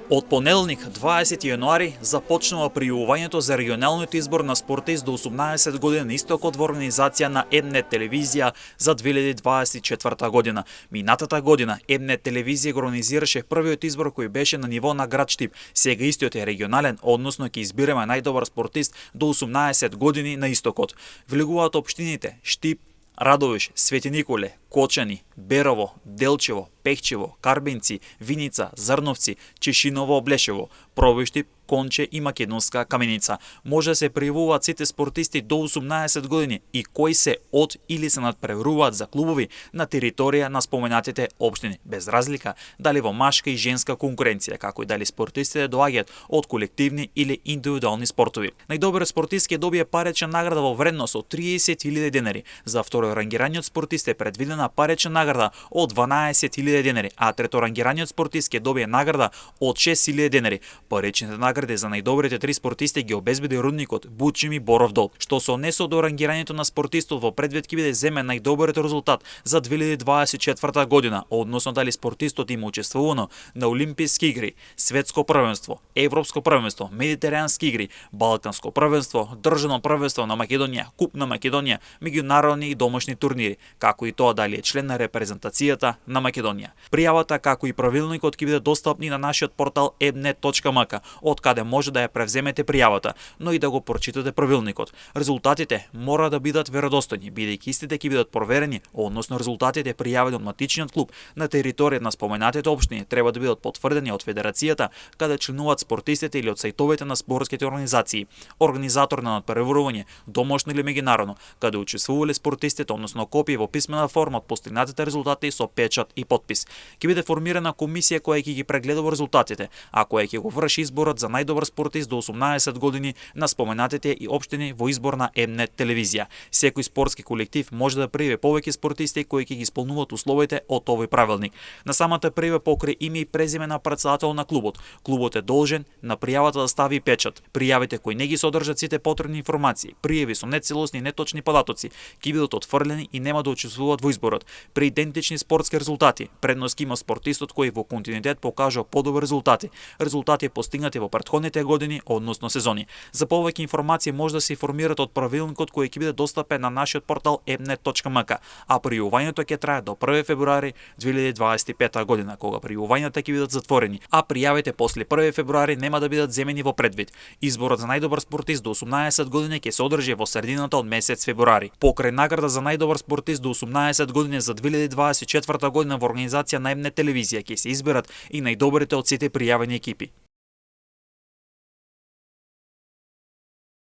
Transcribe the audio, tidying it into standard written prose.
Од понеделник, 20 јануари, започнува пријавувањето за регионалниот избор на спортист до 18 години на истокот во организација на М-нет телевизија за 2024 година. Минатата година М-нет телевизија го организираше првиот избор кој беше на ниво на град Штип. Сега истиот е регионален, односно ќе избираме најдобар спортист до 18 години на истокот. Влегуваат општините Штип, Радовиш, Свети Николе, Кочани, Берово, Делчево, Пехчево, Карбенци, Виница, Зрновци, Чешиново, Блешево, Пробојштип, Конче и Македонска Каменица. Може да се пријавуваат сите спортисти до 18 години и кои се од или се надпреваруваат за клубови на територија на споменатите општини, без разлика дали во машка и женска конкуренција, како и дали спортистите доаѓаат од колективни или индивидуални спортови. Најдобар спортист ќе добие парична награда во вредност од 30.000 денари. За второрангираниот спортист е предвидена парична награда од 12.000 денари, а треторангираниот спортист ќе добие награда од 6.000 денари. Паричните награди за најдобрите три спортисти ги обезбеди рудникот Бучими Боров Дол. Што се однесува до рангирањето на спортистот, во предвид ќе биде земен најдобриот резултат за 2024 година, односно дали спортистот има учествувано на Олимписки игри, светско првенство, европско првенство, медитерански игри, балканско првенство, државно првенство на Македонија, куп на Македонија, меѓународни и домашни турнири, како и тоа дали е член на репрезентацијата на Македонија. Пријавата како и правилникот ќе биде достапни на нашиот портал ebnet.mk, од каде може да ја превземете пријавата, но и да го прочитате правилникот. Резултатите мора да бидат веродостојни, бидејќи истите ќе бидат проверени, односно резултатите пријавени од матичниот клуб на територија на споменатите општини треба да бидат потврдени од федерацијата каде членуваат спортистите или од сајтовите на спортските организации, организатор на надпреварување, домашно или меѓународно, каде учествувале спортистите, односно копија во писмена форма од постигнатите резултати со печат и подпис. Ќе биде формирана комисија која ќе ги прегледува резултатите, а која ќе го врши изборот за најдобар спортист до 18 години на споменатите и општини во избор на М-нет телевизија. Секој спортски колектив може да пријави повеќе спортисти кои ќе ги исполнуваат условите од овој правилник. На самата пријава покрај име и презиме на претседател на клубот. Клубот е должен на пријавата да стави печат. Пријавите кои не ги содржат сите потребни информации, пријави со нецелосни и неточни податоци, ќе бидат отфрлени и нема да учествуваат во изборот. При идентични спортски резултати, предност има спортистот кој во континуитет покажа подобри резултати. Резултати постигнати во претходните години, односно сезони. За повеќе информации може да се информирате од правилникот кој ќе биде достапен на нашиот портал ebnet.mk, а пријавувањето ќе трае до 1 февруари 2025 година, кога пријавувањата ќе бидат затворени, а пријавите после 1 февруари нема да бидат земени во предвид. Изборот за најдобар спортист до 18 години ќе се одржи во средината од месец февруари. Покрај награда за најдобар спортист до 18 години за 2024 година во организација на М-нет телевизија ќе се изберат и најдобрите од сите пријавени екипи.